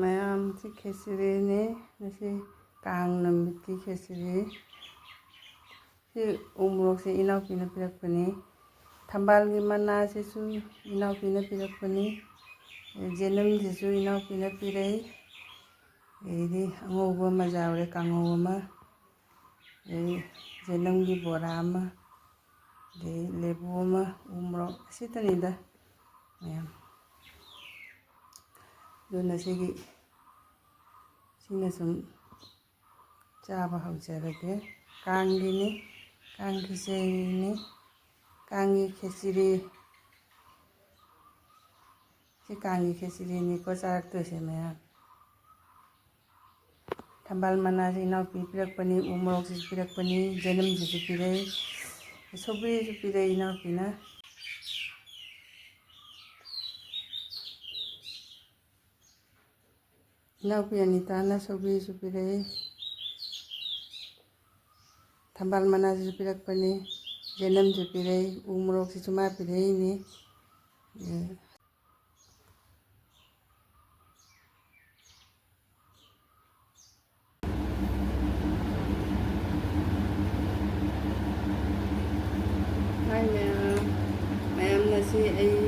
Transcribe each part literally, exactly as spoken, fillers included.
ꯃꯌꯥꯝꯁꯤ ꯈꯦꯆ꯭ꯔꯤꯅꯤ꯫ ꯉꯁꯤ ꯀꯥꯡ ꯅꯨꯃꯤꯠꯀꯤ ꯈꯦꯆ꯭ꯔꯤ꯫ ꯁꯤ ꯎ ꯃꯣꯔꯣꯛꯁꯦ ꯏꯅꯥꯎꯄꯤꯅ ꯄꯤꯔꯛꯄꯅꯤ꯫ ꯊꯝꯕꯥꯜꯒꯤ ꯃꯅꯥꯁꯤꯁꯨ ꯏꯅꯥꯎꯄꯤꯅ ꯄꯤꯔꯛꯄꯅꯤ꯫ ꯖꯦꯅꯝꯁꯤꯁꯨ ꯏꯅꯥꯎꯄꯤꯅ ꯄꯤꯔꯛꯏ꯫ ꯑꯗꯩꯗꯤ ꯑꯉꯧꯕ ꯑꯃ ꯌꯥꯎꯔꯦ, ꯀꯥꯡꯉꯧ ꯑꯃ꯫ ꯑꯗꯩ ꯖꯦꯅꯝꯒꯤ ꯕꯣꯔꯥ ꯑꯃ꯫ ꯑꯗꯩ ꯂꯦꯕꯨ ꯑꯃ, ꯎ ꯃꯣꯔꯣꯛ ꯑꯁꯤꯇꯅꯤꯗ ꯃꯌꯥꯝ꯫ ꯑꯗꯨꯅ ꯁꯤꯒꯤ, ꯁꯤꯅ ꯁꯨꯝ ꯆꯥꯕ ꯍꯧꯖꯔꯒꯦ꯫ ꯀꯥꯡꯒꯤꯅꯤ, ꯀꯥꯡꯒꯤ ꯆꯦꯡꯅꯤ, ꯀꯥꯡꯒꯤ ꯈꯦꯆ꯭ꯔꯤ꯫ ꯁꯤ ꯀꯥꯡꯒꯤ ꯈꯦꯆ꯭ꯔꯤꯅꯤꯀꯣ ꯆꯥꯔꯛꯇꯣꯏꯁꯦ ꯃꯌꯥꯝ꯫ ꯊꯝꯕꯥꯜ ꯃꯅꯥꯁꯤ ꯏꯅꯥꯎꯄꯤ ꯄꯤꯔꯛꯄꯅꯤ, ꯎ ꯃꯣꯔꯣꯛꯁꯤꯁꯨ ꯄꯤꯔꯛꯄꯅꯤ, ꯖꯦꯅꯝꯁꯤꯁꯨ ꯄꯤꯔꯛꯏ, ꯁꯧꯒ꯭ꯔꯤꯁꯨ ꯄꯤꯔꯛꯏ ꯏꯅꯥꯎꯄꯤꯅ꯫ ꯏꯅꯥꯎꯄꯤ ꯑꯅꯤꯇꯥꯅ ꯁꯧꯒ꯭ꯔꯤꯁꯨ ꯄꯤꯔꯛꯏ, ꯊꯝꯕꯥꯜ ꯃꯅꯥꯁꯤꯁꯨ ꯄꯤꯔꯛꯄꯅꯤ, ꯖꯦꯅꯝꯁꯨ ꯄꯤꯔꯛꯏ, ꯎ ꯃꯣꯔꯣꯛꯁꯤꯁꯨ ꯃꯥ ꯄꯤꯔꯛꯏꯅꯤ꯫ ꯍꯥꯏ ꯃꯌꯥꯝ, ꯃꯌꯥꯝ ꯉꯁꯤ ꯑꯩ,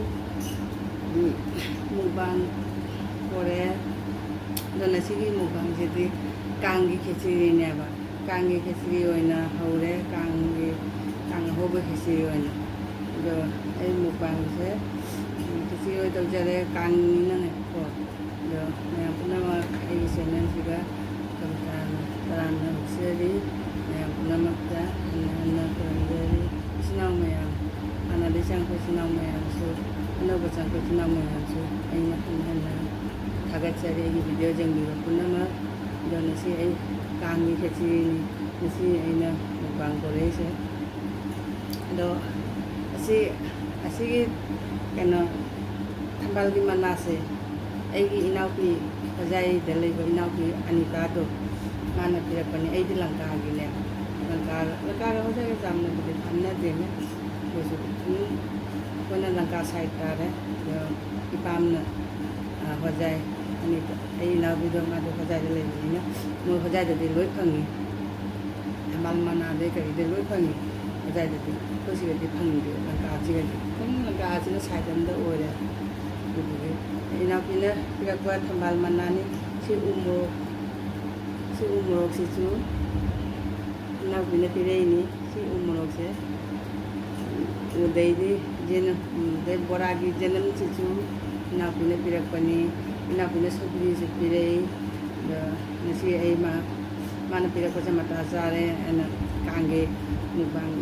ꯎꯝ, ꯃꯨꯛꯕꯥꯡ ꯄꯣꯔꯦ꯫ ꯑꯗꯣ ꯉꯁꯤꯒꯤ ꯃꯨꯛꯕꯥꯡꯁꯤꯗꯤ ꯀꯥꯡꯒꯤ ꯈꯦꯆ꯭ꯔꯤꯅꯦꯕ꯫ ꯀꯥꯡꯒꯤ ꯈꯦꯆ꯭ꯔꯤ ꯑꯣꯏꯅ ꯍꯧꯔꯦ, ꯀꯥꯡꯒꯤ, ꯀꯥꯡ ꯑꯍꯧꯕ ꯈꯦꯆ꯭ꯔꯤ ꯑꯣꯏꯅ꯫ ꯑꯗꯣ ꯑꯩ ꯃꯨꯛꯕꯥꯡꯁꯦ, ꯎꯝ, ꯈꯦꯆ꯭ꯔꯤ ꯑꯣꯏꯅ ꯇꯧꯖꯔꯦ, ꯀꯥꯡꯅꯤꯅꯅꯦꯀꯣ꯫ ꯑꯗꯣ ꯃꯌꯥꯝ ꯄꯨꯝꯅꯃꯛ ꯑꯩꯒꯤ ꯆꯦꯅꯦꯜꯁꯤꯗ ꯃꯇꯝ ꯇꯔꯥꯝꯅ, ꯇꯔꯥꯝꯅ ꯑꯣꯛꯆꯔꯤ꯫ ꯃꯌꯥꯝ ꯄꯨꯝꯅꯃꯛꯇ ꯍꯟꯅ ꯍꯟꯅ ꯈꯨꯔꯨꯝꯖꯔꯤ꯫ ꯏꯆꯤꯟ ꯏꯅꯥꯎ ꯃꯌꯥꯝ, ꯍꯥꯟꯅꯗꯒꯤ ꯆꯪꯉꯛꯄ ꯏꯆꯤꯟ ꯏꯅꯥꯎ ꯃꯌꯥꯝꯁꯨ, ꯑꯅꯧꯕ ꯆꯪꯉꯛꯄ ꯏꯆꯤꯟ ꯏꯅꯥꯎ ꯃꯌꯥꯝꯁꯨ ꯑꯩꯅ ꯍꯟꯅ ꯍꯟꯅ ꯊꯥꯒꯠꯆꯔꯤ ꯑꯩꯒꯤ ꯚꯤꯗꯤꯑꯣ ꯌꯦꯡꯕꯤꯕ ꯄꯨꯝꯅꯃꯛ꯫ ꯑꯗꯣ ꯉꯁꯤ ꯑꯩ ꯀꯥꯡꯒꯤ ꯈꯦꯆ꯭ꯔꯤꯅꯤ ꯉꯁꯤ ꯑꯩꯅ ꯃꯨꯛꯕꯥꯡ ꯄꯣꯔꯛꯏꯁꯦ꯫ ꯑꯗꯣ ꯑꯁꯤ, ꯑꯁꯤꯒꯤ ꯀꯩꯅꯣ ꯊꯝꯕꯥꯜꯒꯤ ꯃꯅꯥꯁꯦ ꯑꯩꯒꯤ ꯏꯅꯥꯎꯄꯤ, ꯍꯣꯖꯥꯏꯗ ꯂꯩꯕ ꯏꯅꯥꯎꯄꯤ ꯑꯅꯤꯇꯥꯗꯣ, ꯃꯥꯅ ꯄꯤꯔꯛꯄꯅꯦ꯫ ꯑꯩꯗꯤ ꯂꯪꯀꯥꯒꯤꯅꯦ, ꯂꯪꯀꯥ, ꯂꯪꯀꯥꯒ ꯍꯣꯖꯥꯏꯒ ꯌꯥꯝꯅꯕꯨꯗꯤ ꯈꯪꯅꯗꯦꯅꯦ꯫ ꯑꯗꯨꯁꯨ ꯑꯗꯨꯝ ꯑꯩꯈꯣꯏꯅ ꯂꯪꯀꯥ ꯁꯥꯏꯠ ꯇꯥꯔꯦ꯫ ꯑꯗꯣ ꯏꯄꯥꯝꯅ, ꯑ, ꯍꯣꯖꯥꯏ ꯑꯩ ꯏꯅꯥꯎꯄꯤꯗꯣ ꯃꯥꯗꯣ ꯍꯣꯖꯥꯏꯗ ꯂꯩꯕꯅꯤꯅ, ꯃꯣꯏ ꯍꯣꯖꯥꯏꯗꯗꯤ ꯂꯣꯏ ꯐꯪꯉꯤ꯫ ꯊꯝꯕꯥꯜ ꯃꯅꯥꯗꯩ ꯀꯔꯤꯗꯩ ꯂꯣꯏ ꯐꯪꯉꯤ꯫ ꯍꯣꯖꯥꯏꯗꯗꯤ, ꯑꯩꯈꯣꯏ ꯁꯤꯒꯗꯤ ꯐꯪꯗꯦ, ꯂꯪꯀꯥꯁꯤꯒꯗꯤ꯫ ꯑꯗꯨꯝ ꯂꯪꯀꯥꯁꯤꯅ ꯁꯥꯏꯠ ꯑꯃꯗ ꯑꯣꯏꯔꯦ꯫ ꯑꯗꯨꯗꯨꯒꯤ ꯏꯅꯥꯎꯄꯤꯅ ꯄꯤꯔꯛꯄ ꯊꯝꯕꯥꯜ ꯃꯅꯥꯅꯤ꯫ ꯁꯤ ꯎ ꯃꯣꯔꯣꯛ, ꯁꯤ ꯎ ꯃꯣꯔꯣꯛꯁꯤꯁꯨ ꯏꯅꯥꯎꯄꯤꯅ ꯄꯤꯔꯛꯏꯅꯤ꯫ ꯁꯤ ꯎ ꯃꯣꯔꯣꯛꯁꯦ, ꯑꯗꯩꯗꯤ ꯖꯦꯅꯝ-, ꯑꯗꯩ ꯕꯣꯔꯥꯒꯤ ꯖꯦꯅꯝꯁꯤꯁꯨ ꯏꯅꯥꯎꯄꯤꯅ ꯄꯤꯔꯛꯄꯅꯤ꯫ ꯏꯅꯥꯎꯄꯤꯅ ꯁꯧꯒ꯭ꯔꯤꯁꯨ ꯄꯤꯔꯛꯏ꯫ ꯑꯗꯣ ꯉꯁꯤ ꯑꯩ ꯃꯥ, ꯃꯥꯅ ꯄꯤꯔꯛꯄꯁꯦ ꯃꯇꯥ ꯆꯥꯔꯦ꯫ ꯑꯩꯅ ꯀꯥꯡꯒꯤ ꯃꯨꯛꯕꯥꯡ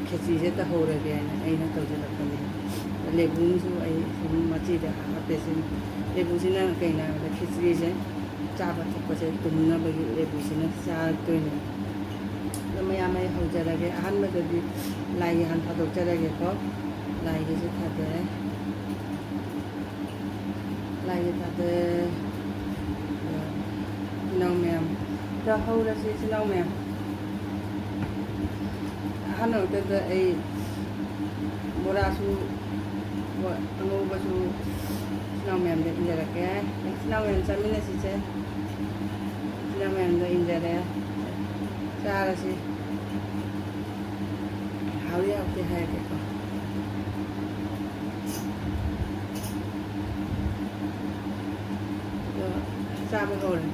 ꯈꯦꯆꯤꯁꯦ ꯇꯧꯍꯧꯔꯒꯦꯅ ꯑꯩꯅ ꯇꯧꯖꯔꯛꯄꯅꯤ꯫ ꯂꯦꯕꯨ ꯑꯃꯁꯨ ꯑꯩ ꯁꯨꯝ ꯃꯆꯤꯗ ꯍꯥꯞꯄꯦ꯫ ꯁꯤ ꯂꯦꯕꯨꯁꯤꯅ ꯀꯩꯅꯣ ꯍꯥꯏꯕꯗ ꯈꯦꯆ꯭ꯔꯤꯁꯦ ꯆꯥꯕ ꯊꯛꯄꯁꯦ ꯇꯨꯝꯅꯕꯒꯤ ꯂꯦꯕꯨꯁꯤꯅ ꯆꯥꯔꯛꯇꯣꯏꯅꯦ꯫ ꯑꯗꯣ ꯃꯌꯥꯝ ꯑꯩ ꯍꯧꯖꯔꯒꯦ꯫ ꯑꯍꯥꯟꯕꯗꯗꯤ ꯂꯥꯏꯒꯤ ꯍꯥꯟꯅ ꯊꯥꯗꯣꯛꯆꯔꯒꯦꯀꯣ꯫ ꯂꯥꯏꯒꯤꯁꯦ ꯊꯥꯗꯔꯦ꯫ ꯂꯥꯏꯒꯤ ꯊꯥꯗꯔꯦ꯫ ꯏꯆꯤꯟ ꯏꯅꯥꯎ ꯃꯌꯥꯝ, ꯈꯔ ꯍꯧꯔꯁꯤ ꯏꯆꯤꯟ ꯏꯅꯥꯎ ꯃꯌꯥꯝ꯫ ꯑꯍꯥꯟꯕꯃꯛꯇꯗ ꯑꯩ ꯕꯣꯔꯥꯁꯨ, ꯑꯉꯧꯕꯁꯨ ꯏꯆꯤꯟ ꯏꯅꯥꯎ ꯃꯌꯥꯝꯗ ꯏꯟꯖꯔꯛꯀꯦ꯫ ꯏꯆꯤꯟ ꯏꯅꯥꯎ ꯃꯌꯥꯝ ꯆꯥꯃꯤꯟꯅꯁꯤꯁꯦ꯫ ꯏꯆꯤꯟ ꯏꯅꯥꯎ ꯃꯌꯥꯝꯗ ꯏꯟꯖꯔꯦ꯫ ꯆꯥꯔꯁꯤ꯫ ꯍꯥꯎꯏ ꯍꯥꯎꯇꯦ ꯍꯥꯏꯔꯒꯦꯀꯣ꯫ ꯑꯗꯣ ꯆꯥꯕ ꯍꯧꯔꯅꯤ꯫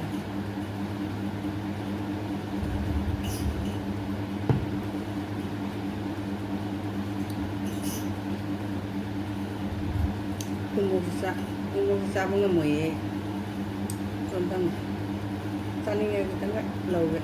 ꯎꯃꯣꯔꯣꯛꯁꯨ ꯆꯥ-, ꯎꯃꯣꯔꯣꯛꯁꯨ ꯆꯥꯕ ꯉꯝꯃꯣꯏꯌꯦ꯫ ꯁꯣꯝꯗꯪ ꯆꯥꯅꯤꯡꯉꯦ, ꯈꯤꯇꯪꯒ ꯂꯧꯒꯦ꯫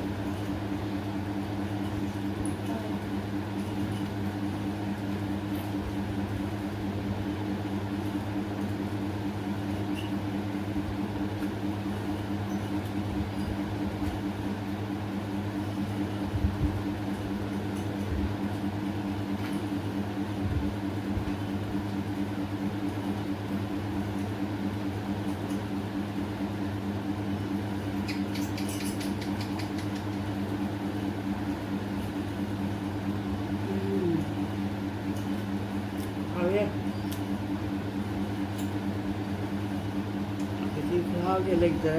ꯃꯍꯥꯎꯁꯦ ꯂꯩꯇ꯭ꯔꯦ꯫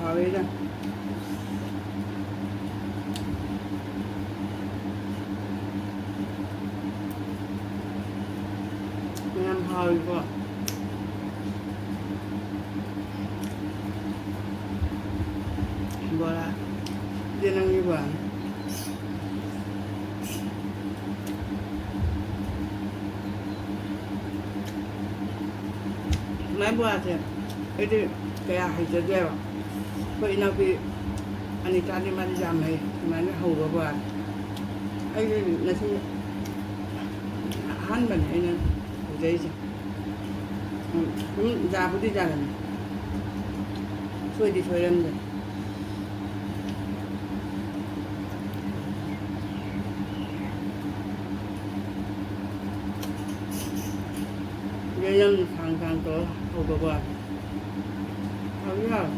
ꯍꯥꯎꯋꯦꯗ꯫ ꯌꯥꯝ ꯍꯥꯎꯋꯤꯀꯣ꯫ ꯕꯣꯔꯥ꯫ ꯁꯤꯗꯤ ꯅꯪꯒꯤ ꯕꯣꯔꯥꯅꯤ꯫ ꯁꯨꯃꯥꯏ ꯕꯣꯔꯥꯁꯦ ꯑꯩꯗꯤ ꯀꯌꯥ ꯍꯩꯖꯗꯦꯕ꯫ ꯑꯩꯈꯣꯏ ꯏꯅꯥꯎꯄꯤ ꯑꯅꯤꯇꯥꯗꯤ ꯃꯥꯗꯤ ꯌꯥꯝ ꯍꯩ ꯁꯨꯃꯥꯏꯅ ꯍꯧꯕ ꯕꯣꯔꯥꯁꯦ꯫ ꯑꯩꯗꯤ ꯉꯁꯤ ꯑꯍꯥꯟꯕꯅꯦ ꯑꯩꯅ ꯍꯧꯖꯔꯤꯁꯦ꯫ ꯎꯝ, ꯁꯨꯝ ꯌꯥꯕꯨꯗꯤ ꯌꯥꯔꯝꯃꯦ꯫ ꯁꯣꯏꯗꯤ ꯁꯣꯏꯔꯝꯗꯦ꯫ ꯌꯦꯔꯨꯝ ꯁꯥꯡ ꯁꯥꯡ ꯇꯧꯔ ꯍꯧꯕꯀꯣ꯫ ꯍꯥꯎꯗꯤ ꯍꯥꯎꯋꯦ꯫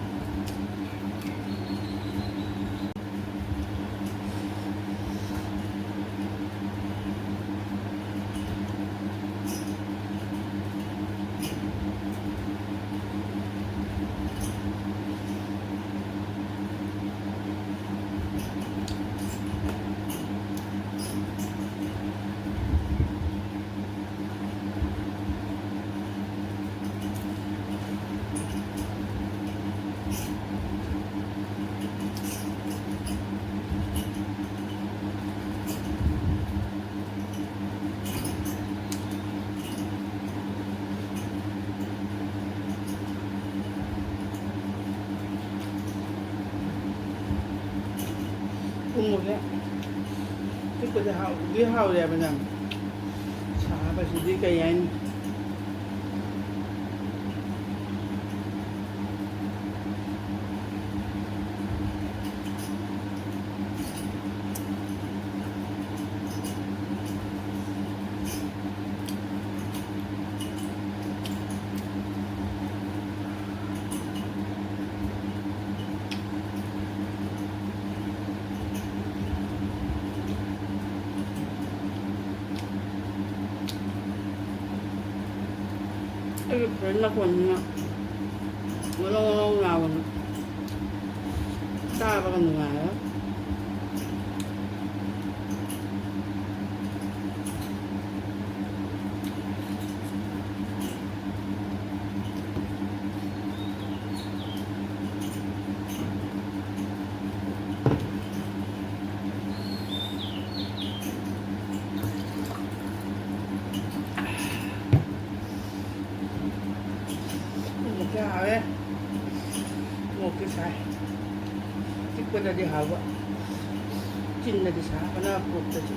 ꯊꯨꯝꯃꯨꯔꯦ꯫ ꯆꯨꯞꯄꯗꯤ ꯍꯥꯎꯗꯤ ꯍꯥꯎꯔꯦꯕ ꯅꯪ꯫ ꯁꯥꯕꯁꯤꯗꯤ ꯀꯩ ꯍꯥꯏꯅꯤ? ꯑꯩꯒꯤ ꯐꯦꯟ ꯃꯈꯣꯟꯁꯤꯅ ꯉꯔꯪ ꯉꯔꯪ ꯂꯥꯎꯕꯅꯦ꯫ ꯆꯥꯕꯒ ꯅꯨꯡꯉꯥꯏꯔꯦ꯫ ꯎꯝ, ꯌꯥꯔꯦ꯫ ꯃꯣꯔꯣꯛꯇꯤ ꯁꯥꯏ꯫ ꯆꯤꯛꯄꯗꯗꯤ ꯍꯥꯎꯕ꯫ ꯆꯤꯟꯗꯗꯤ ꯁꯥꯕꯅ ꯀꯣꯛꯇꯁꯨ꯫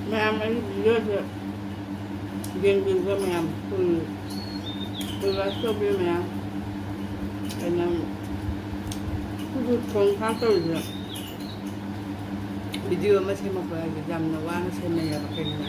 ꯃꯌꯥꯝ ꯑꯩꯒꯤ ꯚꯤꯗꯤꯑꯣꯁꯦ ꯌꯦꯡꯕꯤꯕ ꯃꯌꯥꯝ, ꯐꯨꯜ, ꯐꯨꯜ ꯋꯥꯆ ꯇꯧꯕꯤꯕ ꯃꯌꯥꯝ, ꯑꯩꯅ ꯁꯤꯕꯨ ꯊꯣꯡ ꯊꯥꯛ ꯇꯧꯔꯤꯁꯦ꯫ ꯚꯤꯗꯤꯑꯣ ꯑꯃ ꯁꯦꯝꯃꯛꯄ ꯍꯥꯏꯁꯦ ꯌꯥꯝꯅ ꯋꯥꯅ ꯁꯦꯝꯅꯩꯌꯦꯕ꯫ ꯀꯩꯒꯤꯅꯣ?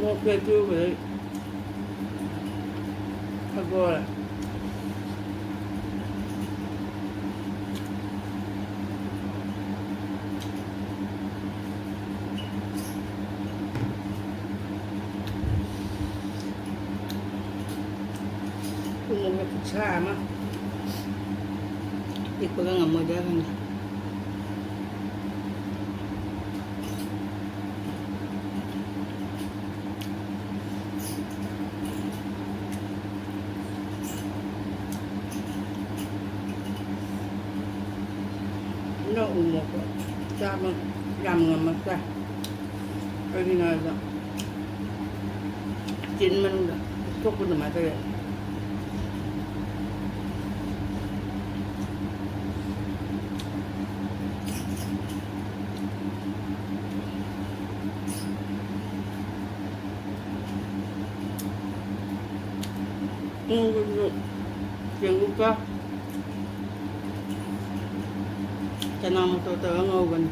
ꯃꯣꯔꯣꯛꯁꯦ ꯑꯇꯦꯛꯄꯗꯩ ꯊꯛꯇꯣꯛꯑꯦ꯫ ꯎ ꯃꯣꯔꯣꯛ ꯈꯨꯠꯁꯥ ꯑꯃ꯫ ꯆꯤꯛꯄꯒ ꯉꯝꯃꯣꯏꯗ꯭ꯔꯥ ꯈꯪꯗꯦ꯫ ꯅꯣꯛ ꯎ ꯃꯣꯔꯣꯛꯇꯣ ꯆꯥꯕ ꯌꯥꯝ ꯉꯝꯃꯛꯇ꯭ꯔꯦ꯫ ꯀꯩꯒꯤꯅꯣ ꯍꯥꯏꯕꯗ ꯆꯤꯟ ꯃꯅꯨꯡꯗ ꯊꯣꯛꯄ ꯑꯗꯨꯃꯥꯏꯅ ꯇꯧꯋꯦ꯫ ꯉꯧꯕꯁꯨ ꯆꯦꯡꯀꯨꯞꯀ ꯆꯅꯥ ꯃꯇꯣꯔ ꯇꯧꯔꯒ ꯉꯧꯕꯅꯤ꯫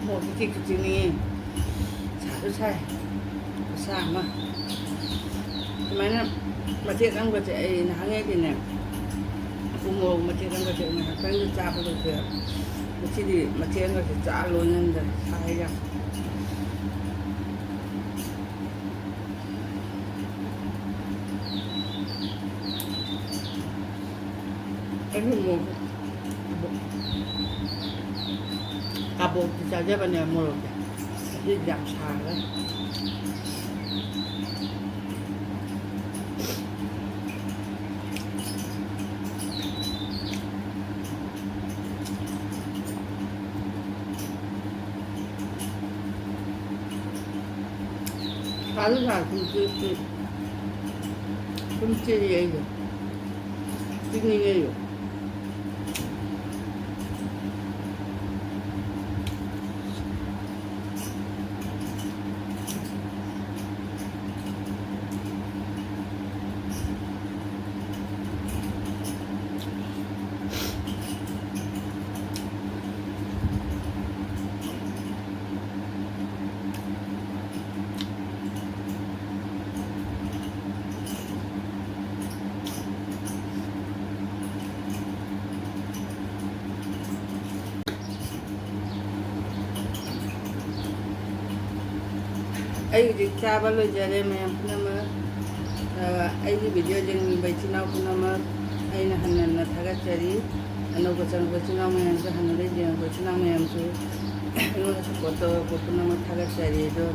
ꯃꯣꯔꯣꯛꯁꯦ ꯆꯤꯛꯁꯨ ꯆꯤꯛꯅꯤꯡꯉꯤ, ꯁꯥꯁꯨ ꯁꯥꯏ, ꯈꯨꯠꯁꯥ ꯑꯃ꯫ ꯁꯨꯃꯥꯏꯅ ꯃꯆꯦꯠ ꯑꯃꯒꯁꯦ ꯑꯩ ꯅꯍꯥꯟꯉꯩꯗꯤꯅꯦ, ꯎ ꯃꯣꯔꯣꯛ ꯃꯆꯦꯠ ꯑꯃꯒꯁꯦ ꯉꯥꯏꯍꯥꯛꯇꯪꯗ ꯆꯥꯕꯗꯧꯁꯦ꯫ ꯉꯁꯤꯗꯤ ꯃꯆꯦꯠ ꯑꯃꯒꯁꯦ ꯆꯥ ꯂꯣꯏ ꯉꯝꯗ꯭ꯔꯦ, ꯁꯥꯏ ꯌꯥꯝ꯫ ꯑꯩꯁꯨ ꯃꯣꯔꯣꯛ, ꯀꯥꯕꯣꯛꯇꯤ ꯆꯥꯖꯕꯅꯦ ꯃꯣꯔꯣꯛꯁꯦ, ꯑꯗꯨꯗꯤ ꯌꯥꯝ ꯁꯥꯈ꯭ꯔꯦ꯫ ꯁꯥꯁꯨ ꯁꯥ ꯁꯨꯝ ꯆꯤ-, ꯆꯤ-, ꯁꯨꯝ ꯆꯤꯛꯏ ꯑꯩꯁꯨ꯫ ꯆꯤꯛꯅꯤꯡꯉꯦ ꯑꯩꯁꯨ꯫ ꯑꯩ ꯍꯧꯖꯤꯛ ꯆꯥꯕ ꯂꯣꯏꯖꯔꯦ ꯃꯌꯥꯝ ꯄꯨꯝꯅꯃꯛ꯫ ꯑ, ꯑꯩꯒꯤ video ꯌꯦꯡꯕꯤꯕ ꯏꯆꯤꯟ ꯏꯅꯥꯎ ꯄꯨꯝꯅꯃꯛ ꯑꯩꯅ ꯍꯟꯅ ꯍꯟꯅ ꯊꯥꯒꯠꯆꯔꯤ꯫ ꯑꯅꯧꯕ ꯆꯪꯉꯛꯄ ꯏꯆꯤꯟ ꯏꯅꯥꯎ ꯃꯌꯥꯝꯁꯨ ꯍꯥꯟꯅꯗꯒꯤ ꯌꯦꯡꯉꯛꯄ ꯏꯆꯤꯟ ꯏꯅꯥꯎ ꯃꯌꯥꯝꯁꯨ ꯑꯩꯉꯣꯟꯗ support ꯇꯧꯔꯛꯄ ꯄꯨꯝꯅꯃꯛ ꯊꯥꯒꯠꯆꯔꯤ꯫ ꯑꯗꯣ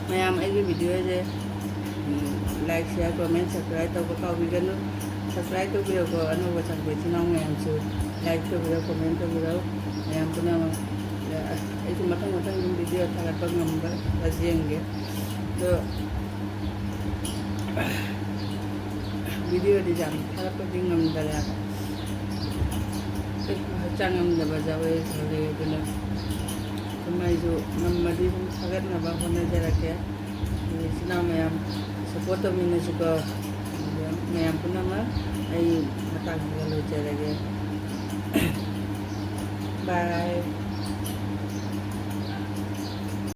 ꯃꯌꯥꯝ ꯑꯩꯒꯤ videoꯁꯦ, ꯎꯝ, like, share, comment, subscribe ꯇꯧꯕ ꯀꯥꯎꯕꯤꯒꯅꯨ꯫ Subscribe ꯇꯧꯕꯤꯔꯣꯀꯣ, ꯑꯅꯧꯕ ꯆꯪꯉꯛꯄ ꯏꯆꯤꯟ ꯏꯅꯥꯎ ꯃꯌꯥꯝꯁꯨ like ꯇꯧꯕꯤꯔꯣ, comment ꯇꯧꯕꯤꯔꯣ꯫ ꯃꯌꯥꯝ ꯄꯨꯝꯅꯃꯛ, ꯑ, ꯑꯩꯁꯨ ꯃꯊꯪ ꯃꯊꯪ ꯑꯗꯨꯝ video ꯊꯥꯒꯠꯄ ꯉꯝꯕ ꯌꯦꯡꯒꯦ꯫ ꯑꯗꯣ videoꯗꯤ ꯌꯥꯝ ꯊꯥꯒꯠꯄꯗꯤ ꯉꯝꯗꯔꯦ꯫ ꯑꯩꯁꯨ ꯍꯛꯆꯥꯡ ꯉꯝꯗꯕ ꯌꯥꯎꯋꯦ ꯈꯜꯂꯦ, ꯑꯗꯨꯅ ꯑꯗꯨꯝ ꯑꯩꯁꯨ ꯉꯝꯃꯗꯤ ꯑꯗꯨꯝ ꯊꯥꯒꯠꯅꯕ ꯍꯣꯠꯅꯖꯔꯛꯀꯦ꯫ ꯑꯗꯨ ꯏꯆꯤꯟ ꯏꯅꯥꯎ ꯃꯌꯥꯝ support ꯇꯧꯃꯤꯟꯅꯁꯤꯀꯣ꯫ ꯑꯗꯨꯒ ꯃꯌꯥꯝ ꯄꯨꯝꯅꯃꯛ ꯑꯩ ꯃꯇꯥꯡꯁꯤꯗ ꯂꯣꯏꯖꯔꯒꯦ꯫ Bye꯫